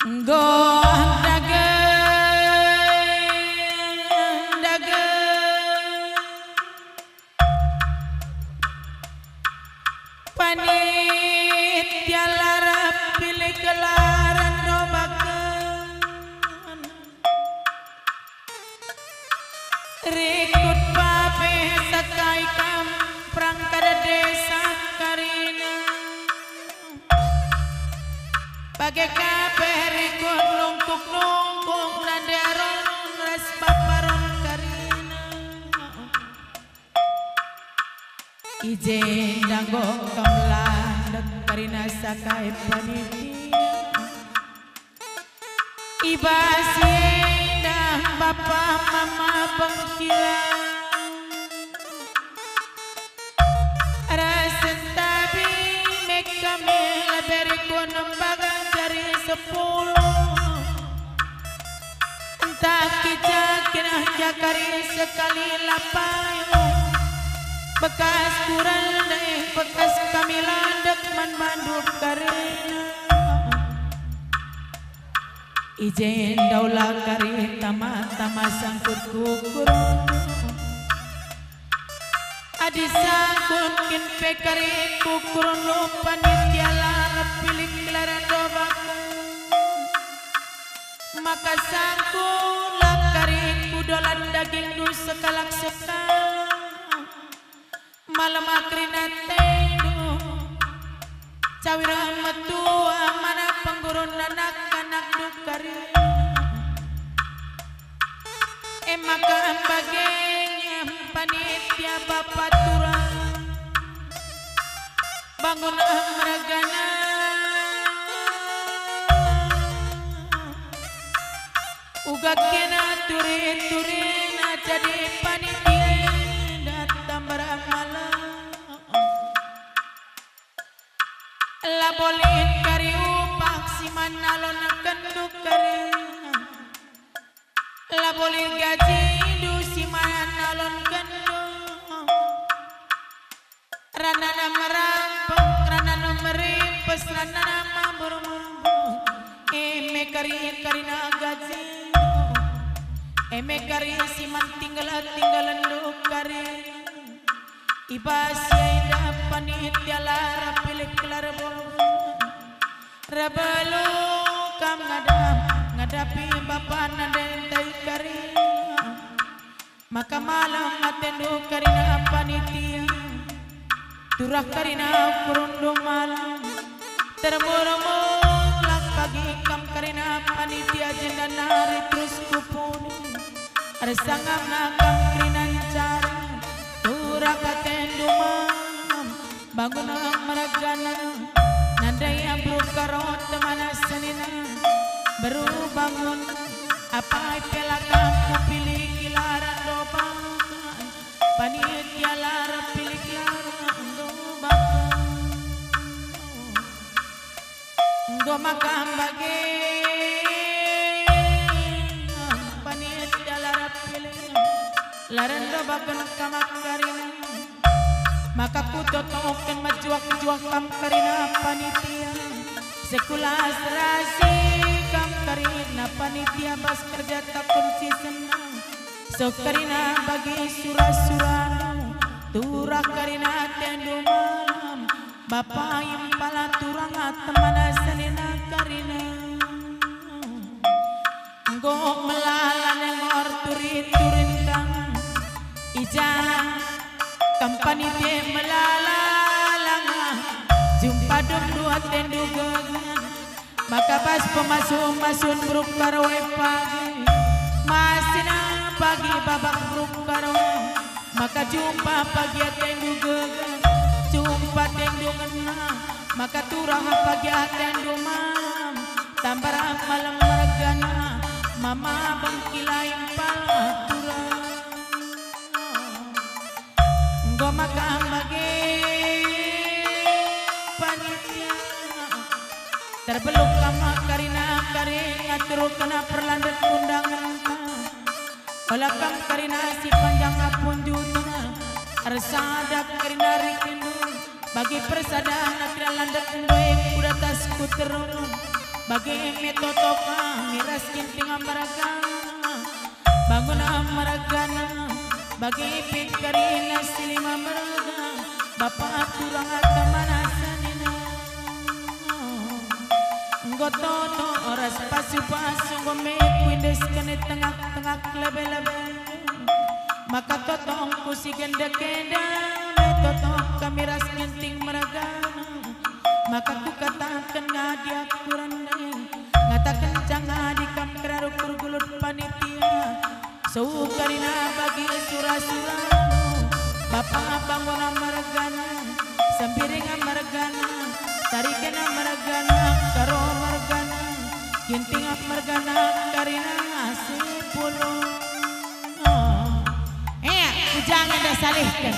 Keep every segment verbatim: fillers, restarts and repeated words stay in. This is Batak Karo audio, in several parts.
Enggo dage, dage. Panitia la erpilih la rendo baken. Rikut babe sekai kam perangkat desa karina. Bage ka pe rikut nungkuk-nungkuk nande Aron ras Bapa Aron karina. I jenda enggo kam landek karina sekai panitia. I bas enda bapa mama bengkila ras sentabi me kami lebih rikut nembaga jari sepuluh. Ntah kija kina jakari sekali la payo. Bekas kurang deh, bekas kami landek man bandu karina. I jenda ula kari tama-tama sangkut kukur. Adi sangkut kin pe kari kukur no panitia la erpilih la rendo baken. Maka sangkut la kari kudolan dagingndu sekalak-sekalak. Malem kerina atendu, cawir metua mana penggurun anak-anakndu kari. E maka bage nge panitia bapa turang, bangun mergana. Uga kena turi-turina jadi panitia datang beramalan. Labo lit kari upah si man nalonken kari. Labo lit gajindu si man nalonken. Ranana merampok, ranana merimpes, ranana mabur-mabur. E me kari, karina gajindu. E me kari si man tinggel-tinggelenndu kari. I bas enda panitia la erpilih la erboh. Rebelu kam ngadap, ngadapi bapa nande ndai kari. Maka malem atendu karina panitia. Turah karina ukurenndu malem. Termurung-murung pagi kam karina panitia jenda nari terus kupudi. Ersangamna kam kerina ncara, turah atendu malem, bangun mergana, nandai abruk karo temana senina, beru bangun, apai pe la kam kupilih kila rendo bakan, panitia la erpilih la rendo bakan. Enggo maka bage panitia la erpilih, la rendo bakan kam karina. Maka kutotoken mejuah-juah kam karina panitia. Sekula serasi kam karina panitia bas kerja takun si senang. So karina bagi sura-surandu, turah karina atendu malem. Bapa impala turang atemana senina karina. Enggo melala nengor turi-turin kam. I ja kam panitia melala langa. Jumpa dum dua tendu gegah. Maka bas pemasu-masun bruk karoe pagi. Masina pagi babak bruk karoe. Maka jumpa pagi atendu gegah, jumpa atendu ngena, maka turah pagi atendu malem, tambar malem mergana, mama bengkila impal turah. Enggo maka bage panitia, terbeluk kam karina kari ngaturken perlandet undangan. Ola kam kerina si panjang punjutna, ersada kerina rikindu, bagi persada kerina landet ndai ku datas ku terung. Bage me toto kami ras Ginting mergana, Bangun mergana, bage pe karina si lima merga, bapa turang ata mana sanina. Enggo toto ras pasu-pasu, enggo me kuendesken i tengah-tengah lebe-lebe. Maka totongku si genda-genda, me toto kami ras Ginting mergana. Maka kukataken ngadi aku rende, ngataken jangan di kam keraru pergulut panitia. Sukarina bagi sura-surandu, bapa Bangun mergana, Sembiring mergana, Tariken mergana, Karo mergana, Ginting mergana, karina si pulung. Oh. Eh, ujang enda salihken.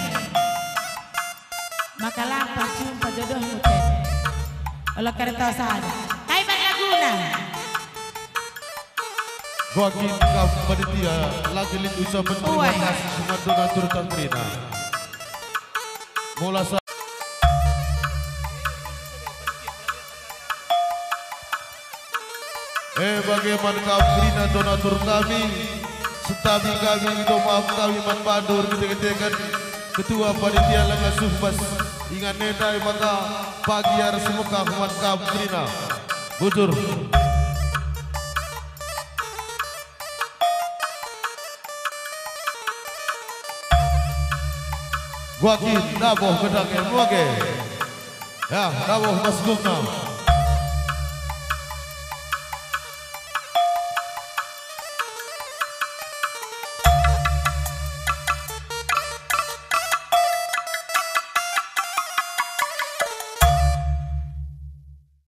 Maka la pacumpa jodohndu te. Ola kereta sada. Kai man laguna? Gua kin kam panitia lagi lit ucapen terima kasih si man donatur kam kerina. Mula sa- Eh, bage man kam kerina donatur kami, sentabi kami, ido maaf kami man bandu erkite-kiteken ketua panitia lenga Suhbas. Ingan enda maka pagi arah si Mekah man kam kerina. Bujur. Gua kin dabuh gedang e muage. Ya, dabuh mas gumna.